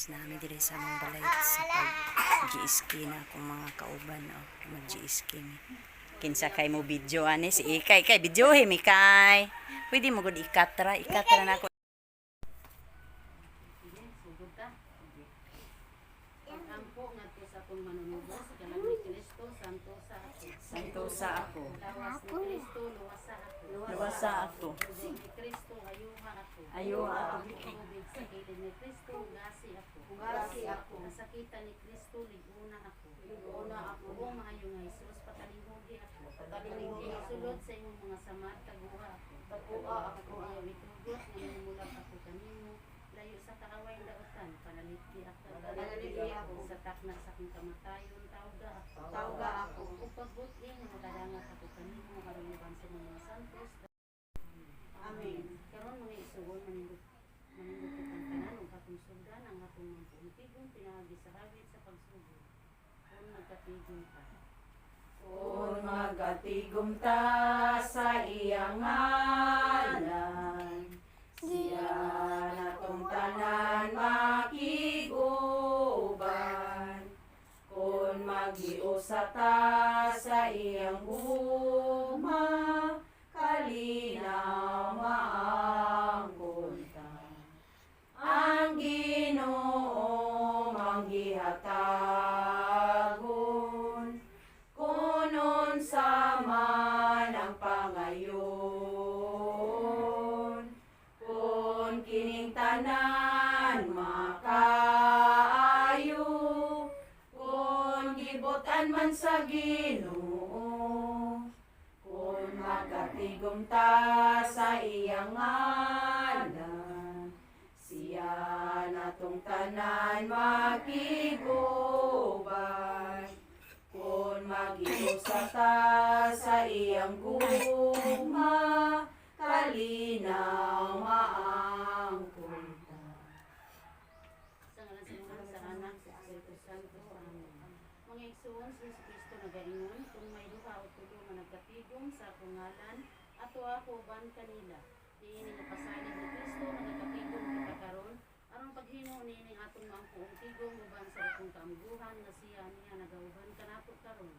Guys, naa mi diri sa among balay sa pag GSK na akong mga kauban, oh, mag GSK mi. Kinsa kay mo video ani si Ikay kay video mi kay. Pwede mo gud ikatra, ikatra na ako. Sige, sugod ta. Sige. Pag-ampo ngadto sa akong manunubos, sa ngalan ni Kristo, santosa ako. Santosa ako. Lawas ni Kristo, luwasa ako. Luwasa ako. Dugo ni Kristo, ayuha ako. Ayuha ako. Tubig sa kilid ni Kristo, gasi ako. Gasi ako. Kasakitan ni Kristo, liguna ako. Liguna ako. O maayo nga Jesus, patalinghugi ako. Patalinghugi ako. Sulod sa imong mga samad, taguha ako. Taguha ako. Ayaw itugot, nga mamulak ako kanimo. Layo sa kaaway dautan, panalipdi ako. Panalipdi ako. Sa takna sa akong kamatayon, tawga ako. Tawga ako. Ug pagbuti nga makadangat ako kanimo aron uban sa mga santos. Amen. Karon, mga igsuon, manindot manindot kitang tanan ug atong sugdan ang atong mga puong pinaagi sa awit sa pagsugod. "Kung magkatigom ta." Kung magatigom ta sa iyang ngalan, siya natong tanan makiguban. Kung magiusa ta sa iyang gugma, kalinaw maangkon ta. Ang Ginoo manggihatagon kung unsa man ang pangayon. Kung kining tanan makaayo, kung gibutan man sa Ginoo, kung magatigom ta sa iyang ngalan, siya natong tanan makiguban. Kung magiusa ta sa iyang gugma, kalinaw maangkon ta. Sa ngalan sa Amahan, sa Anak, sa Espiritu Santo. Amen. Mga igsuon, si Jesu Kristo nagaingon, "Kung may duha o tulo nga nagkatigom sa akong ngalan, ato ako uban kanila." Niini nga pasalig ni Kristo, nagakatigom kita karon aron paghimo niining atong maampoong tigom uban sa dakong kaamguhan nga siya niya nagauban kanato karon.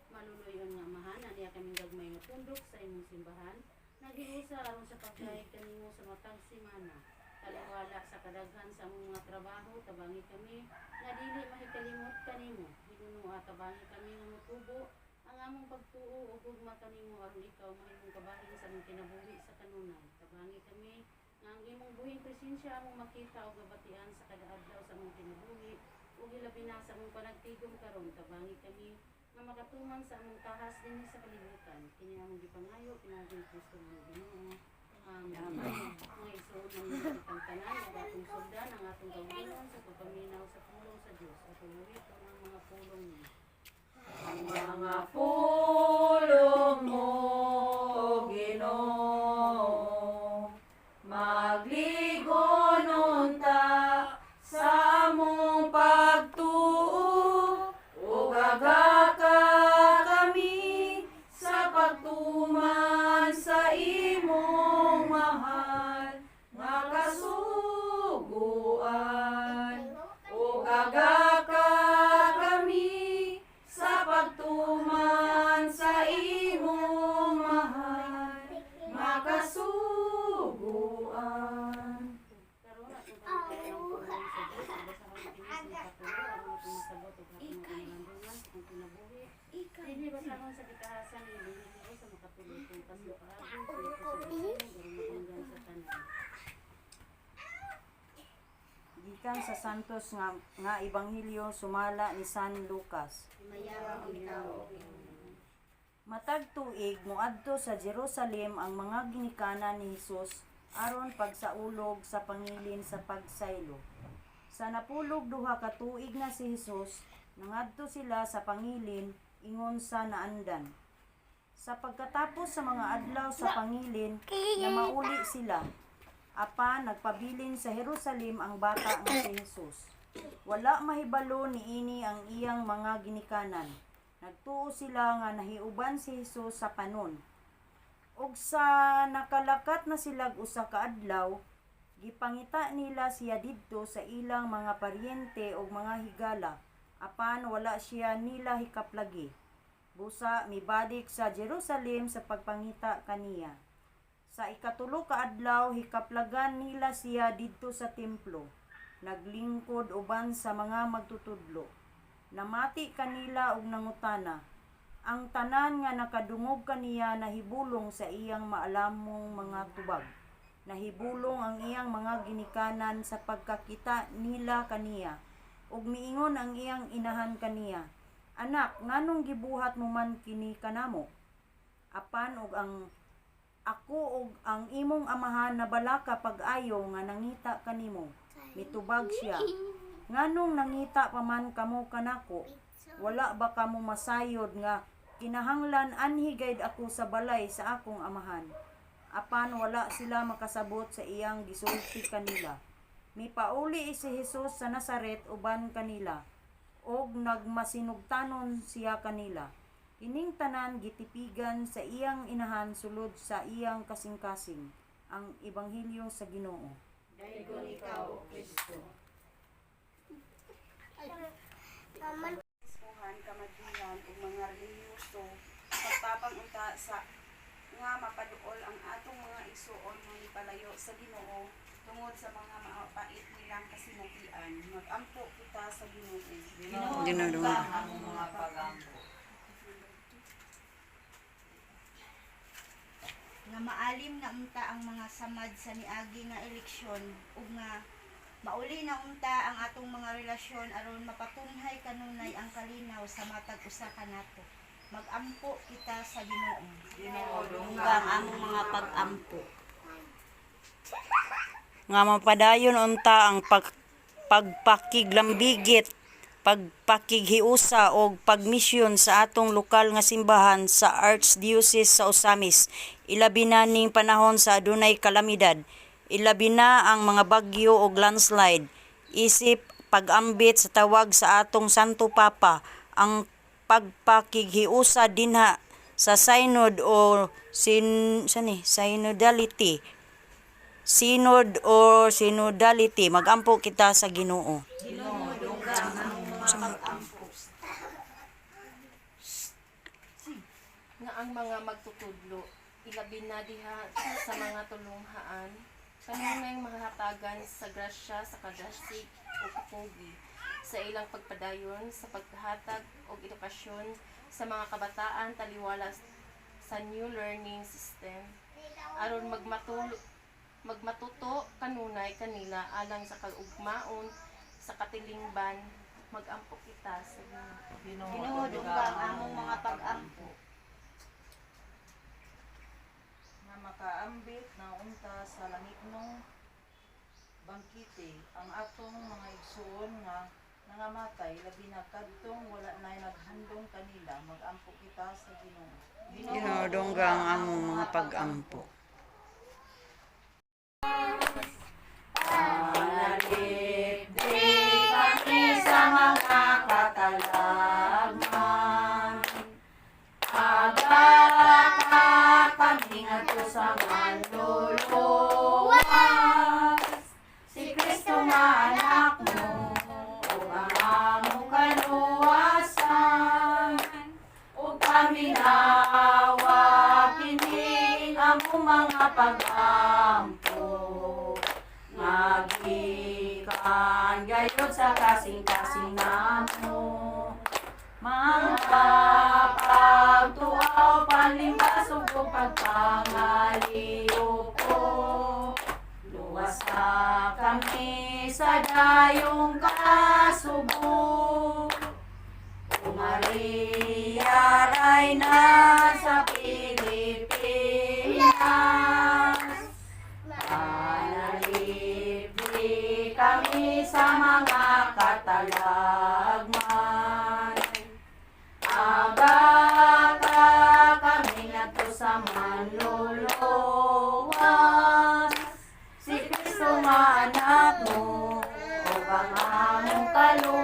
Maluluyon nga Amahan, aniya kaming gagmay nga pundok sa imong simbahan, naghiusa aron sa pagdayeg kanimo sa matag semana. Taliwala sa kadaghan sa among mga trabaho, tabangi kami nga dili mahikalimot kanimo. Hinunoa, tabangi kami nga motubo ang among pagtuo ug gugma kanimo aron ikaw mahimong kabahin sa among kinabuhi sa kanunay. Tabangi kami nga ang imong buhing presensya among makita ug mabatian sa kada adlaw sa among kinabuhi ug hilabi na sa among panagtigom karon. Tabangi kami nga makatuman sa among tahas dinhi sa kalibutan. Kini among gipangayo pinaagi ni Kristo nga Ginoo. Amen. Mga igsoon, manindot kitang tanan ug atong sugdan ang atong kaugalingon sa pagpaminaw sa pulong sa Dios. Atong awiton ang mga pulong niya. Ang mga pulong mo, Ginoo, magligon unta sa among pagtuo, ug agaka kami sa pagtuman sa imong mahal nga kasuguan. Ug agaka kami sa pagtuman sa imong mahal nga kasuguan. Karon, atong pangitaon ang pulong sa Dios. Basahon kini sa makatuo aron atong masabot ug atong malandungan sa atong kinabuhi. Dinhi basahon sa gitahasan ng Ebanghelyo sa makatulo tungpas sa paagi sa Ebanghelyo aron madunggan sa tanan. Gikan sa Santos nga Ebanghelyo sumala ni San Lucas. Matag tuig moadto sa Jerusalem ang mga ginikanan ni Hesus aron pagsaulog sa pangilin sa pagsaylo. Sa 92 ka tuig na si Hesus, nangadto sila sa pangilin ingon sa naandan. Sa pagkatapos sa mga adlaw sa pangilin, na mauli sila. Apan nagpabilin sa Jerusalem ang bata nga si Hesus. Wala mahibalo niini ang iyang mga ginikanan. Nagtuo sila nga nahiuban si Hesus sa panon. Ug sa nakalakat na sila usa ka adlaw, Gipangita nila siya didto sa ilang mga paryente ug mga higala, apan wala siya nila hikaplagi. Busa mibalik sa Jerusalem sa pagpangita kaniya. Sa ikatulo ka adlaw hikaplagan nila siya didto sa templo. Naglingkod uban sa mga magtutudlo. Namati kanila og nangutana. Ang tanan nga nakadungog kaniya nahibulong sa iyang maalamong mga tubag. Nahibulong ang iyang mga ginikanan sa pagkakita nila kaniya. Ug miingon ang iyang inahan kaniya, "Anak, nganong gibuhat mo man kini kanamo? Apan og ang ako ug ang imong amahan nabalaka pag-ayo nga nangita kanimo." Mitubag siya, "Nganong nangita pa man kamo kanako? Wala ba kamo masayod nga kinahanglan anhi gayud ako sa balay sa akong amahan?" Apan wala sila makasabot sa iyang gisulti kanila. Mipauli si Jesus sa Nazaret uban kanila, og nagmasinugtanon siya kanila. Kining tanan gitipigan sa iyang inahan sulod sa iyang kasing-kasing. Ang Ebanghelyo sa Ginoo. Daygon ikaw, O Kristo. Kuhan, kamadlihan ug mga relihiyoso, pagtabang unta sa nga mapaduol ang atong mga igsuon nga mipalayo sa Ginoo tungod sa mga mapait nilang kasinatian. Magampo kita sa Ginoo. Ginoo, dungga ang among mga pagampo. Nga maalim na unta ang mga samad sa niagi nga eleksyon ug nga mauli na unta ang atong mga relasyon aron mapatunhay kanunay ang kalinaw sa matag usa kanato. Magampo kita sa Ginoo. Ginoo, Dungga ang among mga pag-ampo. Nga mapadayon unta ang pagpakiglambigit, pagpakighiusa og pagmisyon sa atong lokal nga simbahan sa Archdiocese sa Ozamis, ilabi na ning panahon sa adunay kalamidad, ilabi na ang mga bagyo og landslide, isip pag-ambit sa tawag sa atong Santo Papa, ang pagpakighiusa dinha sa synod o sin sani synodality, synod o synodality. Magampo kita sa Ginoo. Ginoo, dungga ang among mga pagampo. Nga ang mga magtutudlo, ilabi na diha sa mga tulunghaan, kanunay mahatagan sa grasya sa kadasig o kapugi sa ilang pagpadayon sa paghatag og edukasyon sa mga kabataan taliwala sa new learning system aron magmatuto kanunay kanila alang sa kaugmaon sa katilingban. Magampo kita sa Ginoo. Ginoo, dungga ang among mga pagampo. Nga makaambit na unta sa langitnong bangkite ang atong mga igsuon nga nangamatay, labi na kadtong wala nay naghandong kanila. Magampo kita sa Ginoo. Ginoo, dungga ang among mga pag-ampo. Kami sa mga katalagman. Aga ka kami ngadto sa manluluwas. Si Kristo nga anak mo, ug ang among kaluwasan. Ug kami nawa kini among mga pag-ampo. Ngagikan gayud sa kasing-kasing namo. Mga pagtuaw, palimbas ug pagpangaliw ko. Luwas na kami sa dayong kasubo. O Maria, Reyna sa Pilipinas. Panalipli kami sa mga katalagman. Aga ka kami ngadto sa manluluwas. Si Kristo nga anak mo, ug ang among kaluwasan.